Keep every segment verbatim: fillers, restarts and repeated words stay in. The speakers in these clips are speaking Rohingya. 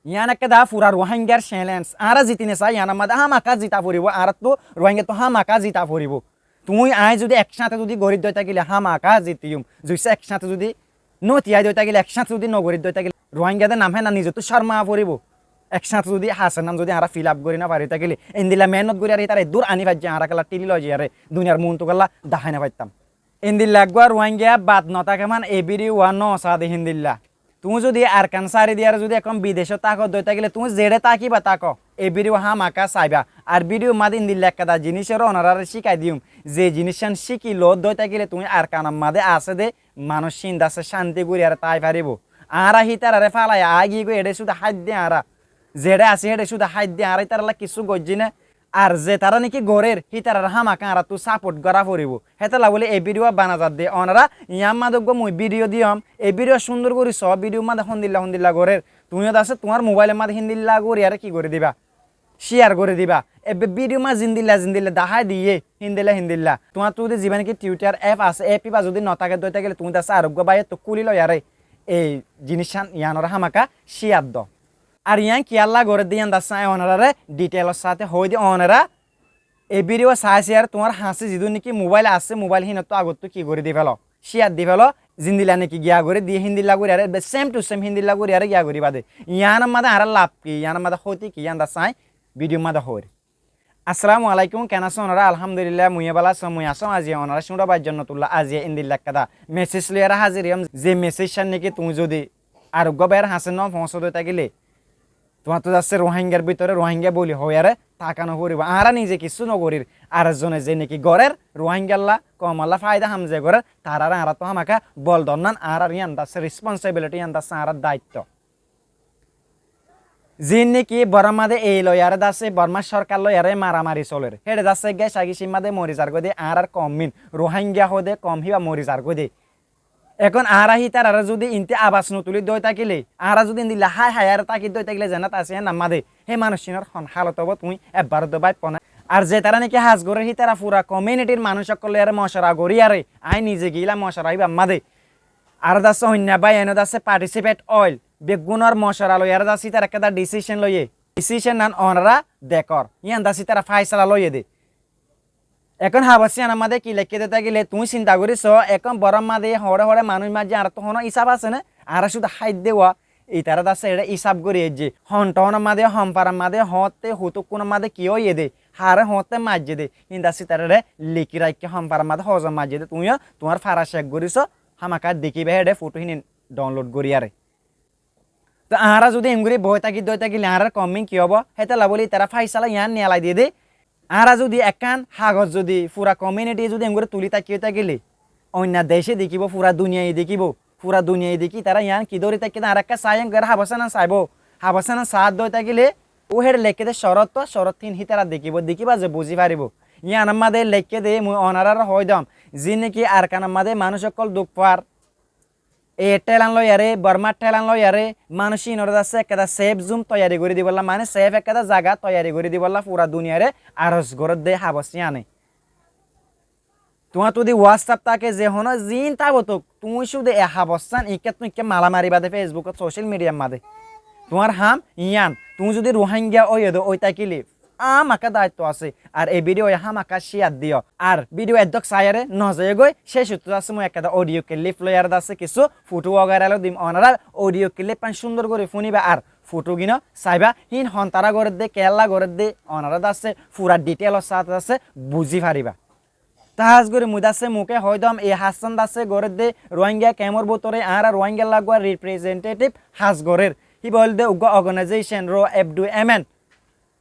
Yián ekkeda fura Ruáingar challenge. Añára ziti no sai, yiánor mazé hámaka zita foribó. Añárattú Ruáingattú hámaka zita foribó. Tuñí aññí zudi ek cáñte zudi gorí dói tákile hámaka zitiyum. Zuissá ek cáñte zudi no tiyái dói tákile, ek cáñte zudi no gorí dói tákile, Ruáinga de nam héna nizottú córma foribó. Ek cáñte zudi hasenam zudi añára fill up gorí no fari tákile, endilla mehénnot gorí ar ítara eddúr aní faijjé, añára kiyólla thíli loi zaiyaré duniyar muúntu kiyólla dahái no faittam. Endilla eggúa Ruáinga bad no táke mane e bídiyo wá no saá de héndilla. Tuñí zudi Arkan sári diyaré zudi ekkán bidecót táko dói tákile, tuñí zeçé tákiba táko, e bídiyo hámaka saiba. Ar bídiyor mazé endilla ekkeda jiníc oré onoráre cíkai diyum, ze jiníccán cíki loó dói tákile tuñí Arkanor mazé asé dé manúic híin dassé cánti goríyaré tái faribó. Añára hítararé fálai aáigiyí goi, eçé cúde háidde añára. Zeçé así héçe cúde háidde añára, hítarallá kissú goijjí né. Ar ze tará néki gorér, hítararé hámaka añáráttu sápot gorá foribó. Hétolla bóli e bídiyo bana zadde. Onorá yián mazé eggúa mui bídiyo diyóm, e bídiyo cúndor gorí soó, bídiyor mazé hondilla hondilla gorér. Tuñí yó dassé tuáñr mubáilor mazé híndilla goríyaré ki gorí diba? Cíyar gorí diba. Ebbe bídiyo mazé zendilla zendilla dahái diyé, híndilla híndilla. Tuáñttú zudi zibá néki Twitter app asé, app íba zudi no táke dói tákile, tuñí dassé ar eggúa báiyattú kúli loiyaré ei jiníccán yiánoré hámaka cíyar do. Ar yián kiyólla gorédde yián dassé aññí onoráre diteilor sáte hoóide, onorá e bídiyo saái saiyaré tuáñr hañsé zidún néki mubáil asé, mubáil híinottú agottú ki gorí di félo, cíyar di félo, zendilla néki giya gorí diyé híndilla goríyaré, ebbe same to same híndilla goríyaré giya goríba de. Yiánor mazé añárar laf ki, yiánor mazé hóti ki, yián dassé aññí bídiyor mazé hoóir. Assalamu alaikum, ken asó onorá? Alhamdulillah, mui yó bála asóm, mui asóm. Aziya onorá cúñço bái Jonnotulla, aziya endilla ekkeda mesej loiyaré házir óiyum, ze mesejcán néki tuñí zudi ar eggúa báiyor hañsé no foóñsó dói tákile, tuáñttú dassé Ruáingar bútore Ruáinga bóli hoiyaré táka no foribó. Añára nize kissú no gorír, ar zone ze néki gorér, Ruáingalla, koumolla fáida ham ze gorér, taráre añáráttu hámaka bol donnán añárar yián dassé responsibility, yián dassé añárar daitto. Ziín néki Bormá de ei loiyaré dassé, Bormá sórkar loiyaré maramari solér, héçe dassé gecagicir mazé mori zargói de añárar koum ín, Ruáinga hoóde koum híba mori zargói de. Ehón añára hítararé zudi intí abas no tulí dói tákile, añára zudi endilla hái haiyaré táki dói tákile, zenát asé hénnar mazé, hé manúiccínor hon hálot óibo tuñí ebbar dó báifo né. Ar ze tará néki has gorér hítara fura komiunitir manúic ókkol loiyaré mocora goríyaré, aññí nize giyílam mocora íbar mazé. Ar dassé oinno báiyain ó dassé participate óil, beggúnor mocora loiyaré dassé ítara ekkeda dhisícen loiyé. Dhisícen nan onorá dekór, yían dassé ítara fáisala loiyé dé. Ehón habos yíanor mazé ki leikké dé tákile tuñí sinta gorí soó, ehón Bormá de hoçé hoçé manúic maijjé, añáráttu honó ísaf asé né? Añára cúde háidde wá, itará dassé eçé ísaf gorí aijjé. Hon thaunor mazé, hon farar mazé, hoóñtte hutukkúnor mazé ki óiye dé, haré hoóñtte maijjé dé, híin dassé itararé liki raikké, hon farar mazé hozon maijjé dé. Tuñí yó tuáñr fara cek gorí soó, hámaka dekíba héçe fotó híin download goríyaré. Te añára zudi engorí boói táki dói tákile añárar koum ín ki óibo? Hétolla bóli itará fáisala yián niyalai diyé dé. Añára zudi ekkán hagos zudi fura komiuniti zudi engorí tulí táki ói tákile, oinno decé dekíbo, fura duniyaye dekíbo. Fura duniyaye dekí itará yián ki dóri táki dé, añára ekká saiyé, engorí habos yían saibó. Habos yían saát dói tákile, ó héçe leikké dé corot, corot híin hítara dekíbo, dekíba ze buzí faribó. Yíanor mazé leikké dé, mui onoráre hoói dom, ziín néki Arkanor mazé manúic ókkol duk far, e thélan loiyaré, Bormár thélan loiyaré, manúic íinoré dassé ekkeda safe zone toiyari gorí dibollá, mane safe ekkeda zaga toiyari gorí dibollá fura duniyaré aros gorédde habos yíane. Tuáñttú zudi WhatsApp táke, ze honó ziín tábot óuk, tuñí cúde e habos yían iñkkáttú iñkká mala maribá dé Facebookot, social mediar mazé. Tuáñr ham yían, tuñí zudi Ruáinga óiye dé ói tákile, hámaka daitto asé. Ar e bídiyo hámaka cíyar diyó. Ar bídiyo eddúk saiyaré nozaiyó goi, cécottú dassé mui ekkeda audio clip loiyaré dassé kissú fotó wagaira loi dim. Onorá audio clip gán cúndor gorí fúniba ar fotó gín ó saiba. Híin hontará gorédde, kiyólla gorédde, onorá dassé fura detail or sáte dassé buzí faribá. Te hás gorí mui dassé muke hoói dom, e hassán dassé gorédde Ruáinga kemor bútore añára Ruáingalla eggúa representative hás gorér. Híba óilde eggúa organization, Ro F D M N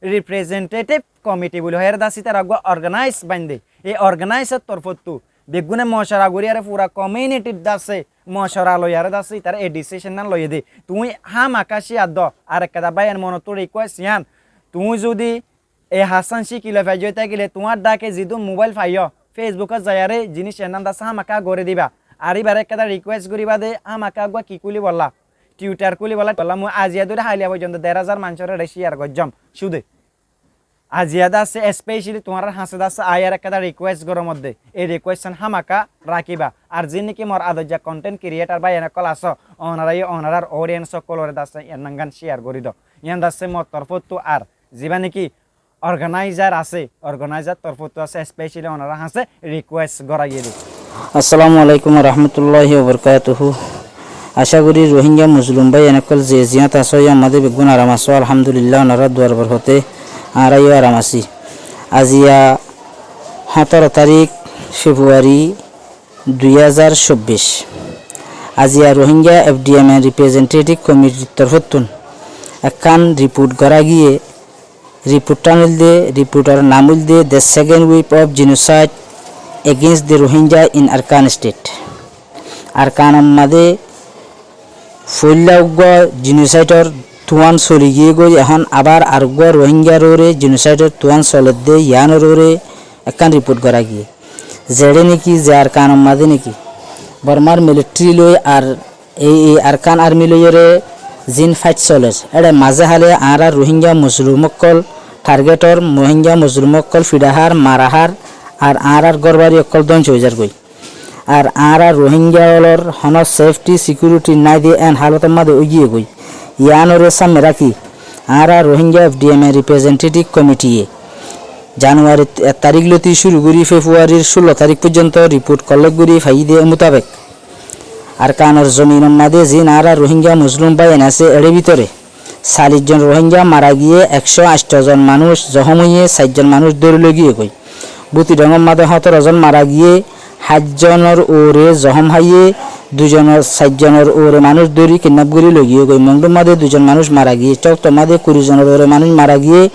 representative committee buli hoiyére dassé ítara eggúa organize bainde. E organize or torfóttu beggúne mocora goríyaré fura komiunitir dassé mocora loiyaré dassé ítara e decision nan loiyé dé. Tuñí hámaka cíyar do, ar ekkeda báiyan monottú request yían, tuñí zudi e hassán cíki loi faijjó tákile tuáñr dháke zidún mubáil faiyó, Facebookot zaiyaré jiníc ennan dassé hámaka gorí diba. Ar íbaré ekkeda request goríba dé hámaka eggúa ki kúlibollá, Twitter kúlibollá, bollá mui aziya dóri háliya foijjonto der házar manúcoré eçé cíyar goijjóm cúde. Aziya de asé especially tuáñrar hañsé de asé aiyóre ekkán de request gorór modde, ei request san hámaka rakíba. Ar ziín niki mor adoijja content creator báiyain ókkol asó, onorá yó onorár audience ókkolore de asé yián nangán share gorí do. Yián de asé mor torfóttu ar zibá niki organizer asé, organizer torfóttu asé, especially onorár hañsé request gorá giyé de. Assalamu alaikum warahmatulláhi wabarakátuhu. Acá gorí Rohingya mozlum báiyain ókkol ze ziyát asó, yó amadé beggún aram asó, alhamdulillah, onorár duar borhoté añára yó aram así. Aziya hóñtoro tarík February dui házar cóbbic. Aziya Rohingya F D M A Representative Committee r torfóttun ekkán report gorá giyé, report tán óilde, report or nam óilde The Second Wave of Genocide Against the Rohingya in Arakan State. Arakan or madé foóilla uggúa genocide or tuán soli giyé goi, ehón abar ar uggúa Rohingya r uore genocide or tuán soledde, yián or uore ekkán report gorá giyé. Zeçé niki ze Arakan or madé niki Bormar military loi ar ei, ei Arakan army loiyóre ziín fight soler, éçe mazé hále añárar Rohingya mozlum ókkol target or, Rohingya mozlum ókkol fiça hár, mara hár, ar añárar górbari ókkol dóngco ói zar goi. Ar añárar Rohingya ókkolor honó safety security nái de én hálot or madé ói giyé goi. Yián ore sámme rakí añárar Rohingya F D M A Representative Committee ye January ek tarík lóti cúru gorí February r cúllo tarík foijjonto report collect gorí faiyí de mutabek, Arakan or zomin or madé ziín añárar Rohingya mozlum báiyain asé, éçe bútore salic zon Rohingya mara giyé, ekcó añctho zon manúic zohóm óiye, sair zon manúic dóri loi giyé goi. Bútidhong or madé hóñtoro zon mara giyé, háit zon or uore zohóm háiye, dui zon or, sair zon or uore manúic dóri kidnap gorí loi giyé goi. Mongdu r madé dui zon manúic mara giyé, Cókto r madé kuri zon or uore manúic mara giyé,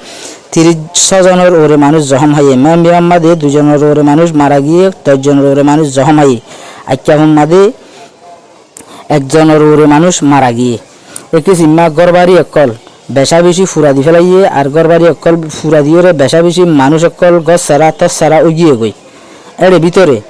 tiríc, só zon or uore manúic zohóm háiye. Membiya r madé dui zon or uore manúic mara giyé, doc zon or uore manúic zohóm háiye. Aikkaf or madé ek zon or uore manúic mara giyé. Ekkí simma górbari ókkol becá-becí fura di félaiyé, ar górbari ókkol fura diyóre becá-becí manúic ókkol gór sára tór sára ói giyé goi. Éçe bútore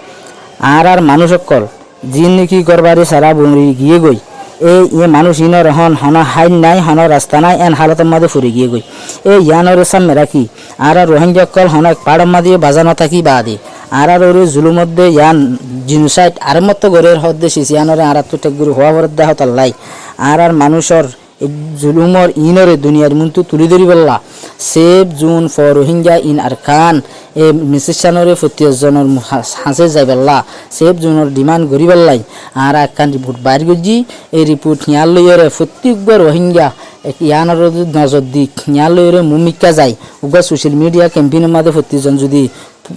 añárar manúic ókkol ziín niki górbari sára bori giyé goi, e, e manúic iín or ehón honó háit nái, honó rasta nái, én hálot or madé fori giyé goi. E yián ore sámme rakí añárar Rohingya ókkol honó ek fañçor madé bazá no táki baade añárar uore zulum ódde yián genocide arómbo gorér hoódde sis yián ore añáráttu thek gorí hoó foredde hotállai añárar manúic or e zulum or iín ore duniyar muúntu tulí dóribolla, Safe Zone for Rohingya in Arakan, e message cán ore fottí zon or mu-, ha-, hañsé zaibolla, safe zone or demand goríbollai añára ekkán report bair goijjí. E report yián loiyóre fottí uggúa Rohingya ek yián or nozor dik, yián loiyóre muúmikká zai, uggúa social media campaign or madé fottí zon zudi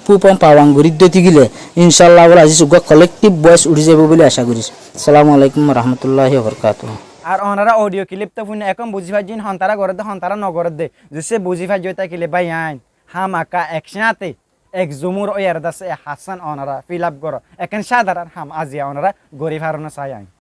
pu-, pum pawang gorí dóti gile, inshallah wal aziz uggúa collective voice uçí zaibou buli acá gorír. Assalamu alaikum warahmatulláhi wabarakátuhu. Ar onorá audio clip tó fúinno, ehón buzí faijjó né, hontará gorédde, hontará nogorédde. Zissé buzí faijjó tákile báiyain, hámaka ekcáñte ek zumur óiyaré de asé e hásan onorá fill up goró. Ekkán cádaron ham aziya onorá gorí faron né sai ain.